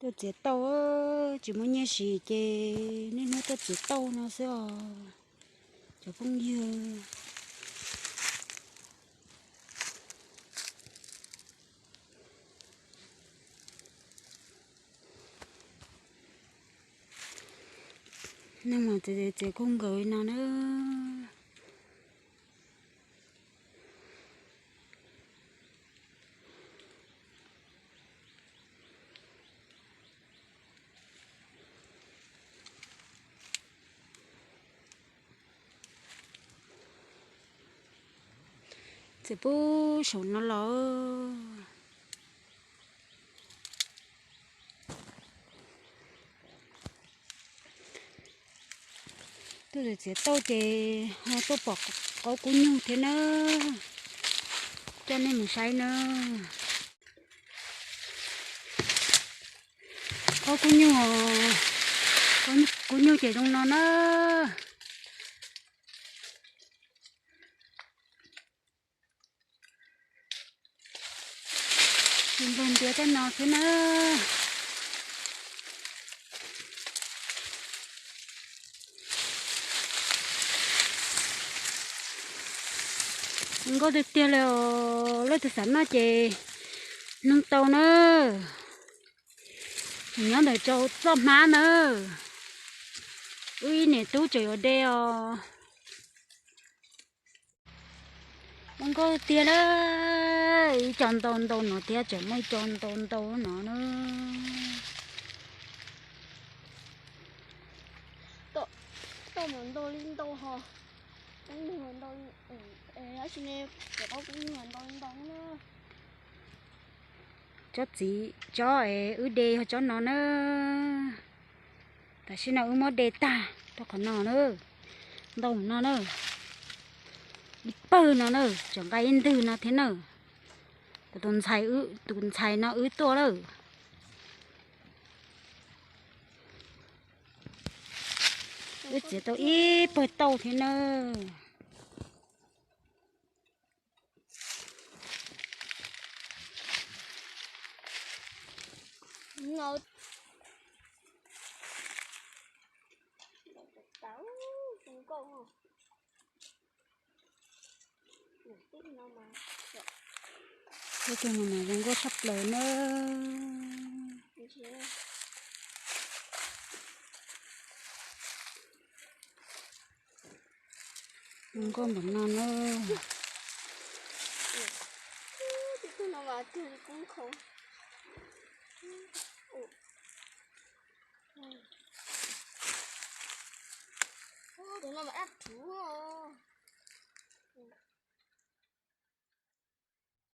Tuaj txiav tauj, tsis muaj nyiaj siv ces niaj hnub tuaj txiav tauj no xwb os cov phooj ywg. Neeg mas txiav txiav kub nkaus li no na. Txiav puag saum no los. Tuaj txiav tauj ces ho tuaj pom qaub kub nyuj thiab na. Coj nej mus saib na. Qaub kub nyuj, kub nyuj ces zoo no na. Npawg ntiav tej no xwb na. Zoo nkauj tiag tiag li os, leej twg xav noj ces nug tau na. Nyob ntawm rau txoj hmab na. Wb ib niam tub tseem yuav de os. Zoo nkauj tiag na. Ib co ntau ntau no thiab, tseem muaj ib co ntau ntau no na. Tsis ntau li ntau, ntau li ntau na. Tsob txiv tsob es wb de yog tsob no na. Tam sim no wb muab de tag rau qhov no na. Ntau no na. Ib pawg no na, tseem nqa ib ntwg no thiab na. Kuv tus ntxhais, tus ntxhais no wb tuaj lawm. Wb txiav tau ib pawg tauj thiab na. Lub tug no mas zoo nkauj tshaj plaws na. Zoo nkauj npaum no na.